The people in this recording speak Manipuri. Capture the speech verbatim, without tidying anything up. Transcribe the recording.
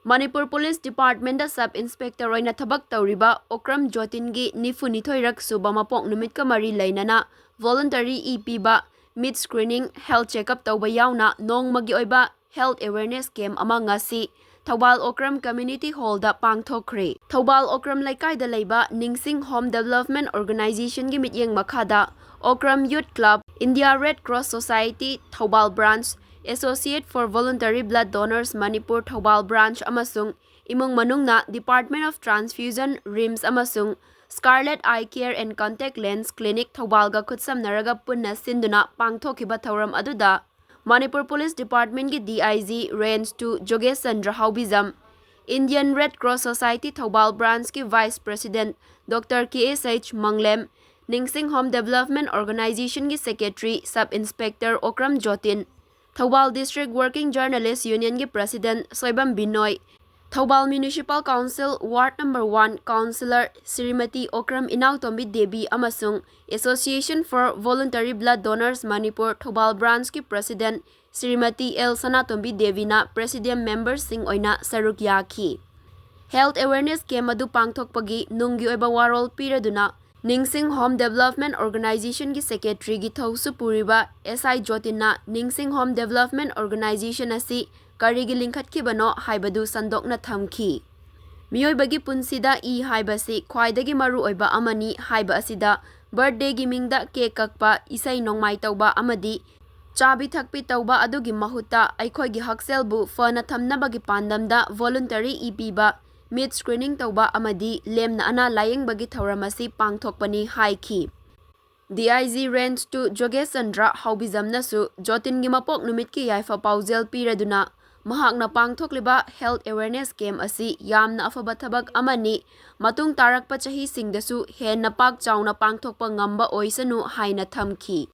ꯃꯅꯤꯄꯨꯔ ꯄꯨꯂꯤꯁ ꯗꯤꯄꯥꯔꯠꯃꯦꯟꯗ ꯁꯕ ꯏꯟꯁꯄꯦꯛꯇꯔ ꯑꯣꯏꯅ ꯊꯕꯛ ꯇꯧꯔꯤꯕ ꯑꯣꯀ꯭ꯔꯝ ꯖꯣꯇꯤꯟꯒꯤ ꯅꯤꯐꯨ ꯅꯤꯊꯣꯏꯔꯛ ꯁꯨꯕ ꯃꯄꯣꯛ ꯅꯨꯃꯤꯠꯀ ꯃꯔꯤ ꯂꯩꯅꯅ voluntary ꯏ ꯄꯤꯕ, meat screening, health checkup ꯇꯧꯕ ꯌꯥꯎꯅ ꯅꯣꯡꯃꯒꯤ ꯑꯣꯏꯕ health awareness camp ꯑꯃ ꯉꯁꯤ ꯊꯧꯕꯥꯜ ꯑꯣꯀ꯭ꯔꯝ community hallꯗ ꯄꯥꯡꯊꯣꯛꯈ꯭ꯔꯦ꯫ ꯊꯧꯕꯥꯜ ꯑꯣꯀ꯭ꯔꯝ ꯂꯩꯀꯥꯏꯗ ꯂꯩꯕ ꯅꯤꯡꯁꯤꯡ Home Development Organizationꯒꯤ ꯃꯤꯠꯌꯦꯡ ꯃꯈꯥꯗ Okram Youth Club, India Red Cross Society Thoubal branch, Associate for Voluntary Blood Donors Manipur Thoubal branch ꯑꯃꯁꯨꯡ ꯏꯃꯨꯡ ꯃꯅꯨꯡꯅ Department of Transfusion, RIMS ꯑꯃꯁꯨꯡ Scarlet Eye Care and Contact Lens Clinic ꯊꯧꯕꯥꯜꯒ ꯈꯨꯠꯁꯝꯅꯔꯒ ꯄꯨꯟꯅ ꯁꯤꯟꯗꯨꯅ ꯄꯥꯡꯊꯣꯛꯈꯤꯕ ꯊꯧꯔꯝ ꯑꯗꯨꯗ ꯃꯅꯤꯄꯨꯔ ꯄꯨꯂꯤꯁ ꯗꯤꯄꯥꯔꯠꯃꯦꯟꯒꯤ D I G Range two ꯖꯣꯒꯦꯁ Chandra Haobijam, Indian Red Cross Society Thoubal branchꯀꯤ vice president Doctor K S H Manglem, ꯅꯤꯡꯁꯤꯡ Home Development Organizationꯒꯤ secretary sub inspector Okram ꯖꯣꯇꯤꯟ, Thoubal District Working Journalist Unionꯒꯤ president Soibam ꯕꯤꯅꯣꯏ, Thoubal Municipal Council Ward number one Councillor Shrimati Okram ꯏꯅꯥꯎꯇꯣꯝꯕꯤ Devi ꯑꯃꯁꯨꯡ Association for Voluntary Blood Donors Manipur Thoubal branchꯀꯤ president ꯁ꯭ꯔꯤꯃꯇꯤ ꯑꯦꯜ ꯁꯅꯥꯇꯣꯝꯕꯤ ꯗꯦꯕꯤꯅ presidium memberꯁꯤꯡ ꯑꯣꯏꯅ ꯁꯔꯨꯛ ꯌꯥꯈꯤ꯫ Health awareness camp ꯑꯗꯨ ꯄꯥꯡꯊꯣꯛꯄꯒꯤ ꯅꯨꯡꯒꯤ ꯑꯣꯏꯕ ꯋꯥꯔꯣꯜ ꯄꯤꯔꯗꯨꯅ ꯅꯤꯡꯁꯤꯡ Home Development Organizationꯒꯤ secretaryꯒꯤ ꯊꯧꯁꯨ ꯄꯨꯔꯤꯕ S I ꯖꯣꯇꯤꯟꯅ ꯅꯤꯡꯁꯤꯡ Home Development Organization ꯑꯁꯤ ꯀꯔꯤꯒꯤ ꯂꯤꯡꯈꯠꯈꯤꯕꯅꯣ ꯍꯥꯏꯕꯗꯨ ꯁꯟꯗꯣꯛꯅ ꯊꯝꯈꯤ꯫ ꯃꯤꯑꯣꯏꯕꯒꯤ ꯄꯨꯟꯁꯤꯗ ꯏ ꯍꯥꯏꯕꯁꯤ ꯈ꯭ꯋꯥꯏꯗꯒꯤ ꯃꯔꯨꯑꯣꯏꯕ ꯑꯃꯅꯤ ꯍꯥꯏꯕ ꯑꯁꯤꯗ birthdayꯒꯤ ꯃꯤꯡꯗ cake ꯀꯛꯄ, ꯏꯁꯩ ꯅꯣꯡꯃꯥꯏ ꯇꯧꯕ ꯑꯃꯗꯤ ꯆꯥꯕꯤ ꯊꯛꯄꯤ ꯇꯧꯕ ꯑꯗꯨꯒꯤ ꯃꯍꯨꯠꯇ ꯑꯩꯈꯣꯏꯒꯤ ꯍꯛꯁꯦꯜꯕꯨ ꯐꯅ ꯊꯝꯅꯕꯒꯤ ꯄꯥꯟꯗꯝꯗ voluntary ꯏ ꯄꯤꯕ, meat screening ꯇꯧꯕ ꯑꯃꯗꯤ ꯂꯦꯝꯅ ꯑꯅꯥ ꯂꯥꯌꯦꯡꯕꯒꯤ ꯊꯧꯔꯝ ꯑꯁꯤ ꯄꯥꯡꯊꯣꯛꯄꯅꯤ ꯍꯥꯏꯈꯤ꯫ D I G Range two ꯖꯣꯒꯦꯁ ꯆꯟꯗ꯭ꯔ ꯍꯥꯎꯕꯤꯖꯝꯅꯁꯨ ꯖꯣꯇꯤꯟꯒꯤ ꯃꯄꯣꯛ ꯅꯨꯃꯤꯠꯀꯤ ꯌꯥꯏꯐ ꯄꯥꯎꯖꯦꯜ ꯄꯤꯔꯗꯨꯅ ꯃꯍꯥꯛꯅ ꯄꯥꯡꯊꯣꯛꯂꯤꯕ health awareness camp ꯑꯁꯤ ꯌꯥꯝꯅ ꯑꯐꯕ ꯊꯕꯛ ꯑꯃꯅꯤ, ꯃꯇꯨꯡ ꯇꯥꯔꯛꯄ ꯆꯍꯤꯁꯤꯡꯗꯁꯨ ꯍꯦꯟꯅ ꯄꯥꯛ ꯆꯥꯎꯅ ꯄꯥꯡꯊꯣꯛꯄ ꯉꯝꯕ ꯑꯣꯏꯁꯅꯨ ꯍꯥꯏꯅ ꯊꯝꯈꯤ꯫